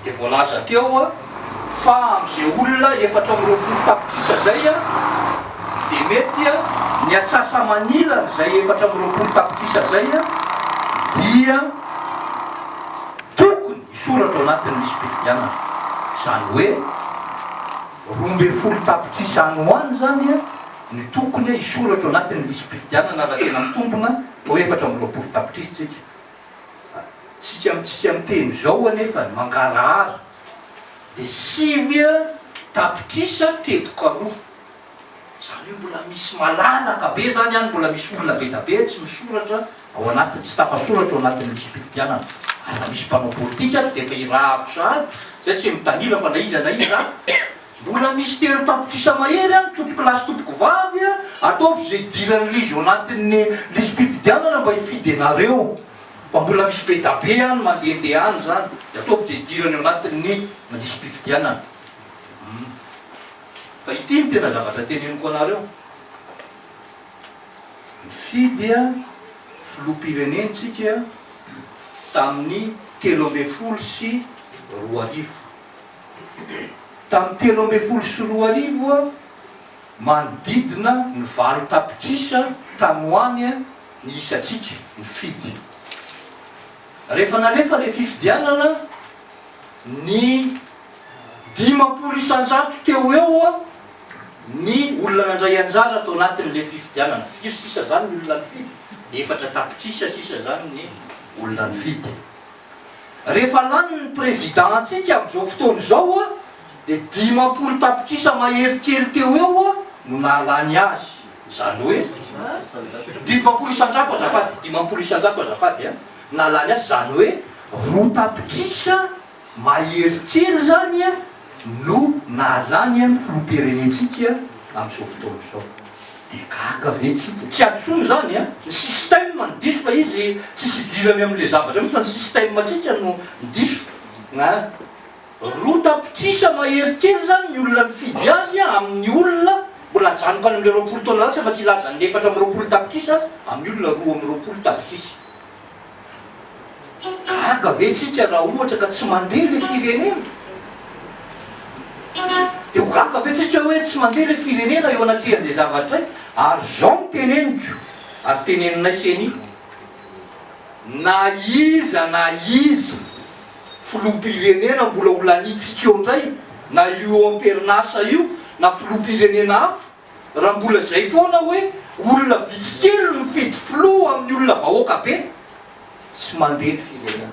Dia voalaza teo fa amin'izay olona 24 tapitrisa izay dia mety ny atsasa-manilan'izay 24 tapitrisa izay dia tokony hisoratra ao anatin'ny lisi-pifidianana. Izany hoe 12 tapitrisa any ho any izany no tokony hisoratra ao anatin'ny lisi-pifidianana raha tena mitombina ho 24 tapitrisa isika. Tsika amintsika miteny izao anefa ny mangarahara dia 9 tapitrisa teboka roa. Izany hoe mbola misy malalaka be izany any, mbola misy olona be da be tsy misoratra ao anatin'ny, tsy tafasoratra ao anatin'ny lisi-pifidianana. Ary raha misy mpanao politika ato dia efa irahako sahady, izay tsy mitanila fa na iza na iza ato. Mbola misy 3 tapitrisa mahery any tompoko lahy sy tompoko vavy a! Ataovy izay hidiran'ny lizy ao anatin'ny lisi-pifidianana mba hifidy anareo fa mbola misy be da be any mandehandeha any izany dia ataovy izay hidirany ao anatin'ny lisi-pifidianana. Hum. Fa ity no tena zavatra teneniko anareo. Nifidy filoham-pirenentsika tamin'ny 2013. Tamin'ny 2013, manodidina ny 8 tapitrisa tany ho any ny isantsika nifidy. Rehefa nalefa ilay fifidianana, ny 50% teo ho eo ny olona nandray anjara tao anatin'ilay fifidianana. Firy sisa izany ny olona nifidy? 4 tapitrisa sisa izany ny olona nifidy. Rehefa lany ny président antsika amin'izao fotoana izao dia 50 tapitrisa mahery kely teo eo no nahalany azy, izany hoe 50% azafady, 50% azafady a, nahalany azy, izany hoe 2 tapitrisa mahery kely izany no nahalany ny filoham-pirenentsika amin'izao fotoana izao. Dia gaga ve tsika? Tsy hadisoana izany an! Ny système no diso fa izy tsisy idirany amin'ilay zavatra mihitsy fa ny système tsika no diso an! 2 tapitrisa mahery kely izany ny olona nifidy azy amin'ny olona mbola ajanoko any amin'ilay 20 taona lasa fa tsy hilaza ny 24 tapitrisa amin'ny olona 22 tapitrisa. Gaga ve tsika raha ohatra ka tsy mandeha le firenena? Dia ho gaga ve tsika hoe tsy mandeha le firenena eo anatrehan'izay zavatra izay? Ary izao no teneniko, ary teneninay ceni, na iza na iza filoham-pirenena mbola ho laniantsika eo indray, na io eo am-perinasa io, na filoham-pirenena hafa, Raha mbola izay foana hoe olona vitsy kely no mifidy filoha amin'ny olona vahoaka be, tsy mandeha ny firenena.